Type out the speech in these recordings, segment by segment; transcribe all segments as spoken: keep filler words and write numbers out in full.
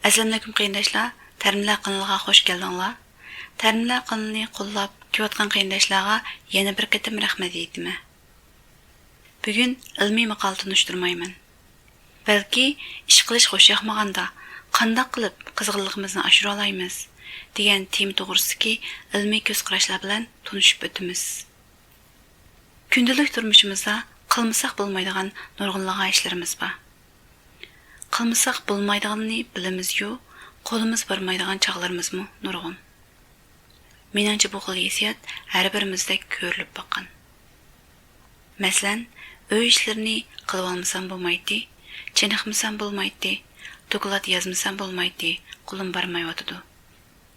ئەسسالامۇئەلەيكۇم قېرىنداشلار، تەرىملەر قانىلىغا خوش كەلدىڭلار. تەرىملەر قانىلىنى قوللاپ كېلىۋاتقان قېرىنداشلارغا يەنە بىر قېتىم رەھمەت ئېيتىمەن. بۈگۈن ئىلمىي ماقالە تونۇشتۇرمايمەن. بەلكى ئىش قىلىش خوش ياقمىغاندا قانداق قىلىپ قىزغىنلىقىمىزنى ئاشۇرالايمىز دېگەن تېما توغرىسىدىكى ئىلمىي كۆز قاراشلار بىلەن تونۇشۇپ ئۆتىمىز. كۈندىلىك تۇرمۇشىمىزدا قىلمىساق بولمايدىغان نۇرغۇنلىغان ئىشلىرىمىز بار. قىلمىساق بولمايدىغىنىنى بىلىمىزيۇ، قولىمىز بارمايدىغان چاغلىرىمىزمۇ نۇرغۇن. مېنىڭچە، بۇ خىل ھېسسىيات ھەر بىرىمىزدە كۆرۈلۈپ باققان. مەسىلەن، ئۆي ئىشلىرىنى قىلىۋالمىسام بولمايتتى، چېنىقمىسام بولمايتتى، دوكلات يازمىسام بولمايتتى، قولۇم بارمايۋاتىدۇ.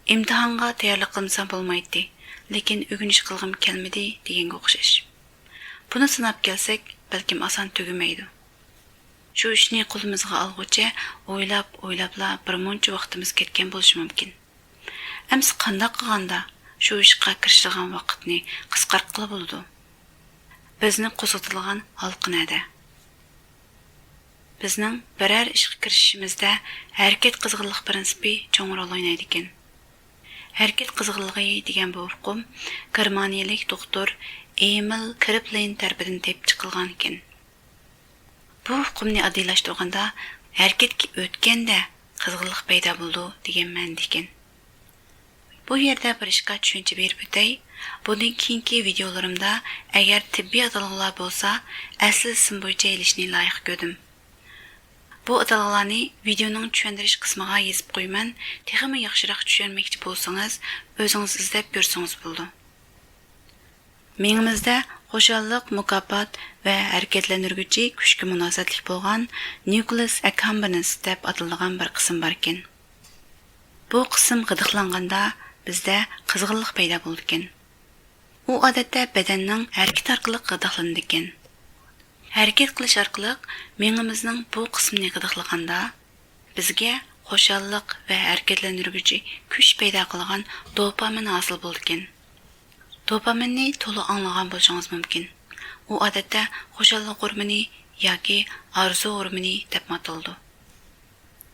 ئىمتىھانغا تەييارلىق قىلمىسام بولمايتتى، لېكىن ئۆگىنىش قىلغۇم كەلمىدى دېگەنگە ئوخشاش. بۇنى ساناپ كەلسەك، بەلكىم ئاسان تۈگىمەيدۇ. شۇ ئىشنى قولىمىزغا ئالغۇچە ئويلاپ، ئويلاپلا بىر مۇنچە ۋاقتىمىز كەتكەن بولۇشى مۇمكىن. ئەمسە قانداق قىلغاندا شۇ ئىشقا كىرىشىدىغان ۋاقىتنى قىسقارتقىلى بولىدۇ؟ بىزنى قوزغىتىدىغان ھالقا نەدە؟ بىزنىڭ بىرەر ئىشقا كىرىشىشىمىزدە ھەرىكەت قىزغىنلىق پىرىنسىپى چوڭ رول ئوينايدىكەن. ھەرىكەت قىزغىنلىقى دېگەن بۇ ئۇقۇم گېرمانىيەلىك دوختۇر ئېمىل كرېپلىن تەرىپىدىن تېپىپ چىقىلغانىكەن. بۇ ئۇقۇمنى ئاددىيلاشتۇرغاندا، ھەرىكەتكە ئۆتكەندە قىزغىنلىق پەيدا بولىدۇ دېگەن مەنىدىكەن. بۇ يەردە بىر ئىشقا چۈشەنچە بېرىپ ئۆتەي. بۇندىن كېيىنكى ۋىدېئولىرىمدا ئەگەر تېببىي ئاتالغۇلار بولسا، ئەسلى ئىسىم بويىچە ئېلىشنى لايىق كۆردۈم. بۇ ئاتالغۇلارنى ۋىدېئونىڭ چۈشەندۈرۈش قىسمىغا يېزىپ قويىمەن، تېخىمۇ ياخشىراق چۈشەنمەكچى بولسىڭىز، ئۆزىڭىز ئىزدەپ كۆرسىڭىز بولىدۇ. مېڭىمىزدە خۇشاللىق، مۇكاپات ۋە ھەرىكەتلەندۈرگۈچى كۈچكە مۇناسىۋەتلىك بولغان نيۇكلېئۇس ئەككامبېنس دەپ ئاتىلىدىغان بىر قىسىم باركەن. بۇ قىسىم غىدىقلانغاندا بىزدە قىزغىنلىق پەيدا بولىدىكەن. ئۇ ئادەتتە بەدەننىڭ ھەرىكىتى ئارقىلىق غىدىقلىنىدىكەن. ھەرىكەت قىلىش ئارقىلىق مېڭىمىزنىڭ بۇ قىسمىنى غىدىقلىغاندا، بىزگە خۇشاللىق ۋە ھەرىكەتلەندۈرگۈچى كۈچ پەيدا قىلغان دوپامىن ھاسىل بولىدىكەن. دوپامىننى تولا ئاڭلىغان بولۇشىڭىز مۇمكىن. ئۇ ئادەتتە خۇشاللىق گورمونى ياكى ئارزۇ گورمونى دەپمۇ ئاتىلىدۇ.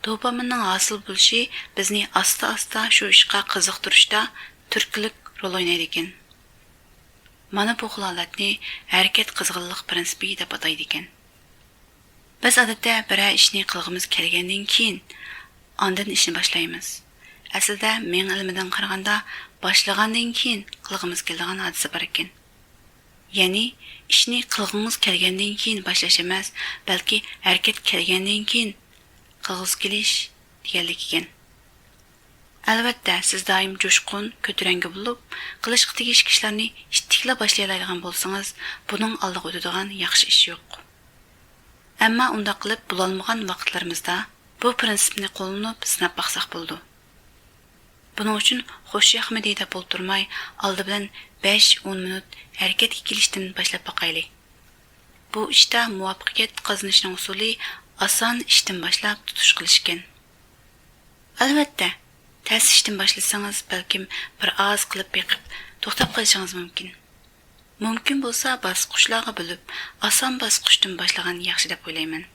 دوپامىننىڭ ھاسىل بولۇشى بىزنى ئاستا-ئاستا شۇ ئىشقا قىزىقتۇرۇشتا تۈرتكىلىك رول ئوينايدىكەن. مانا بۇ خىل ھالەتنى ھەرىكەت قىزغىنلىق پىرىنسىپى دەپ ئاتايدىكەن. بىز ئادەتتە بىرەر ئىشنى قىلغۇمىز كەلگەندىن كېيىن، ئاندىن ئىشنى باشلايمىز. ئەسلىدە مېڭە ئىلمىدىن قارىغاندا، باشلىغاندىن كېيىن قىلغۇمىز كېلىدىغان ھادىسە بار ئىكەن. يەنى، ئىشنى قىلغۇڭىز كەلگەندىن كېيىن باشلاش ئەمەس، بەلكى ھەرىكەت كەلگەندىن كېيىن قىلغۇسى كېلىش دېگەنلىك ئىكەن. ئەلۋەتتە، سىز دائىم جۇشقۇن، كۆتۈرەڭگۈ بولۇپ، قىلىشقا تېگىشلىك ئىشلارنى ئىتتىكلا باشلىيالايدىغان بولسىڭىز، بۇنىڭ ئالدىغا ئۆتىدىغان ياخشى ئىش يوق. ئەمما ئۇنداق قىلىپ بولالمىغان ۋاقىتلىرىمىزدا بۇ پىرىنسىپنى قوللىنىپ سىناپ باقساق بولىدۇ. بۇنىڭ ئۈچۈن خوش ياقمىدى دەپ ئولتۇرماي، ئالدى بىلەن بەش ئون مىنۇت ھەرىكەتكە كېلىشتىن باشلاپ باقايلى. بۇ ئىشتا مۇۋەپپەقىيەت قازىنىشنىڭ ئۇسۇلى ئاسان ئىشتىن باشلاپ تۇتۇش قىلىش ئىكەن. ئەلۋەتتە، تەس ئىشتىن باشلىسىڭىز، بەلكىم بىر ئاز قىلىپ بېقىپ توختاپ قېلىشىڭىز مۇمكىن. مۇمكىن بولسا باسقۇچلارغا بۆلۈپ، ئاسان باسقۇچتىن باشلىغان ياخشى دەپ ئويلايمەن.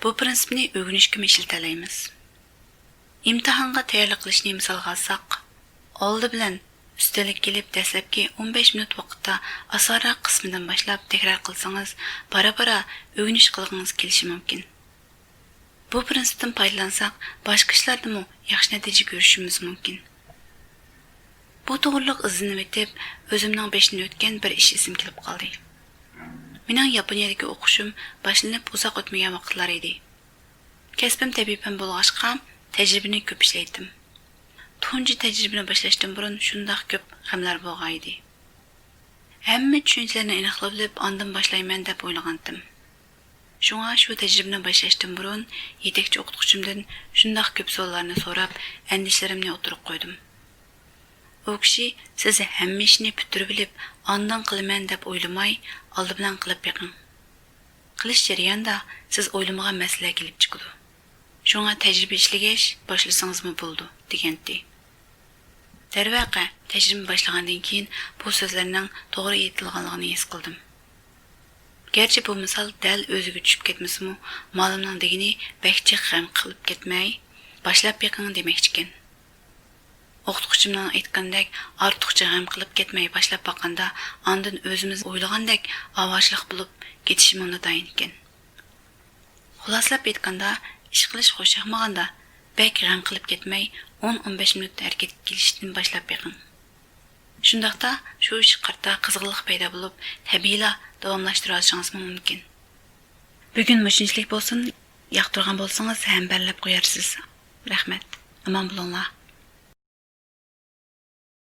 بۇ پىرىنسىپنى ئۆگىنىشكىمۇ ئىشلىتەلەيمىز. ئىمتىھانغا تەييارلىق قىلىشنى مىسالغا ئالساق، ئالدى بىلەن ئۈستەلگە كېلىپ دەسلەپكى ئون بەش مىنۇت ۋاقىتتا ئاسانراق قىسمىدىن باشلاپ تەكرار قىلسىڭىز، بارا-بارا ئۆگىنىش قىلغىڭىز كېلىشى مۇمكىن. بۇ پىرىنسىپتىن پايدىلانساق، باشقا ئىشلاردىمۇ ياخشى نەتىجە كۆرۈشىمىز مۇمكىن. بۇ توغرىلىق ئىزدىنىۋېتىپ، ئۆزۈمنىڭ بېشىدىن ئۆتكەن بىر ئىش ئېسىمگە كېلىپ قالدى. مېنىڭ ياپونىيەدىكى ئوقۇشۇم باشلىنىپ ئۇزاق ئۆتمىگەن ۋاقىتلار ئىدى. كەسپىم تەبىبىي پەن بولغاچقا، تەجرىبىنى كۆپ ئىشلەيتتىم. تۇنجى تەجرىبىنى باشلاشتىن بۇرۇن شۇنداق كۆپ غەملەر بولغانىدى. ھەممە چۈشەنچىلەرنى ئېنىقلىۋېلىپ، ئاندىن باشلايمەن دەپ ئويلىغانتىم. شۇڭا شۇ تەجرىبىنى باشلاشتىن بۇرۇن يېتەكچى ئوقۇتقۇچىمدىن شۇنداق كۆپ سوئاللارنى سوراپ، ئەندىشىلىرىمنى ئوتتۇرىغا قويدۇم. ئۇ كىشى، سىز ھەممە ئىشنى پۈتتۈرۈۋېلىپ، ئاندىن قىلىمەن دەپ ئويلىماي، ئالدى بىلەن قىلىپ بېقىڭ. قىلىش جەريانىدا سىز ئويلىمىغان مەسىلىلەر كېلىپ چىقىدۇ. شۇڭا تەجرىبە ئىشلىگەچ باشلىسىڭىزمۇ بولىدۇ، دېگەنتى. دەرۋەقە، تەجرىبە باشلىغاندىن كېيىن بۇ سۆزلەرنىڭ توغرا ئېيتىلغانلىقىنى ھېس قىلدىم. گەرچە بۇ مىسال دەل ئۆزىگە چۈشۈپ كەتمىسىمۇ، مالىمنىڭ دېگىنى بەك جىق غەم قىلىپ كەتمەي، باشلاپ بېقىڭ دېمەكچىكەن. ئوقۇتقۇچىمنىڭ ئېيتقىنىدەك، ئارتۇقچە غەم قىلىپ كەتمەي باشلاپ باققاندا، ئاندىن ئۆزىمىز ئويلىغاندەك ئاۋارىچىلىق بولۇپ كېتىشىمۇ ناتايىن ئىكەن. خۇلاسىلاپ ئېيتقاندا، ئىش قىلىش خۇش ياقمىغاندا، بەك غەم قىلىپ كەتمەي، ئون، ئون بەش مىنۇت ھەرىكەتكە كېلىشتىن باشلاپ بېقىڭ. شۇنداقتا شۇ ئىشقا قارىتا قىزغىنلىق پەيدا بولۇپ، تەبىئىيلا داۋاملاشتۇرۇۋالىشىڭىزمۇ مۇمكىن. بۈگۈن مۇشۇنچىلىك بولسۇن، ياقتۇرغان بولسىڭىز ھەمبەرلەپ قويارسىز. رەھمەت. ئامان بولۇڭلار.